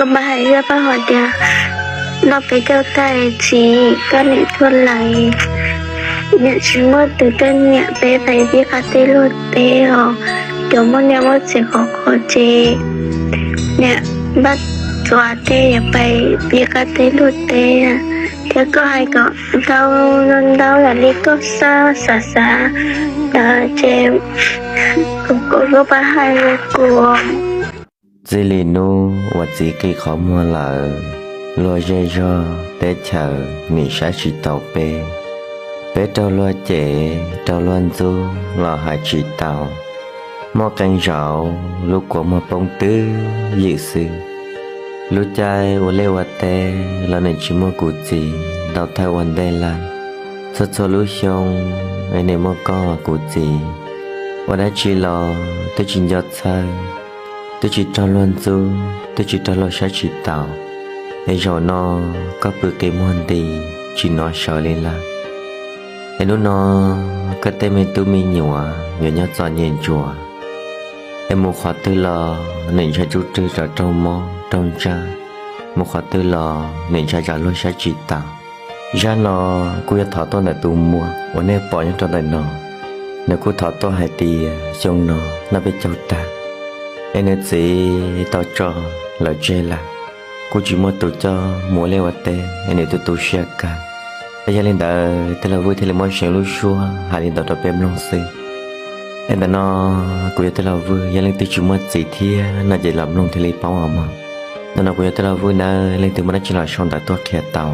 Koj pab hais, koj pab hais tias noj peb caug tag txiv, koj niam tuag lawm, niam tsis muaj tus tej niam peb pais pib qab teb luag teb os, cov muaj niam muaj txiv qhov qhov ces niam npaj txuas tej yuav pais pib qab teb luag teb. Thiab koj hais kom ntau ntau yam li koj xav xav ntawd ces kuv, koj pab hais rau kuv. Txij li hnub uas txiv qi qhov muag lawm, luag zej zog teb chaws nim saib tsis taus peb. Peb raug luag cem raug luag ntxub los hais tsis tau. Muaj qee zaum lub kua muag poob twb ywm xwb. Lub caij ua liaj ua teb los nim tsis muaj kuv txiv ntau thawj ua ntej lawm. Txhua txhua lub xyoo es nim muaj koj kuv txiv, ua dab tsi los twb tsis nco txhawj, twb tsis raug luag ntxub, twb tsis raug luag saib tsis taus. Es zaum no koj pw qi muag nti tsis hnov sawv li lawm. Es hnub no koj tej me tub me nyuam yuav nyob txom nyem ntsuav. Es mus qhov twg los nim ntshai tsub rwg rov raug mob raug ntsaj, mus qhov twg los nim ntshai tsam luag saib tsis taus. Zaj no kuj yog thov tuaj ntawm tus muam uas nej pom nyob rau ntawm no. Nws kuj thov tuaj hais tias xyoo no noj peb caug tag es nws txiv tau tso lawv tseg lawm, kuj tsis muaj tus coj mus ua liaj ua teb es nws tu tu siab kawg. Es yog li ntawd tij laug Vwj thiaj li muab seev lub suab hais li ntawd rau peb mloog xwb. Es ntawm no kuv yog tij laug Vwj, yog leej twg tsis muaj txiv thiab no ces los mloog thiaj li paub os mog. Ntawm no kuv yog tij laug Vwj nawb, leej twg muaj dab tsi los sau ntawv tuaj qhia tau.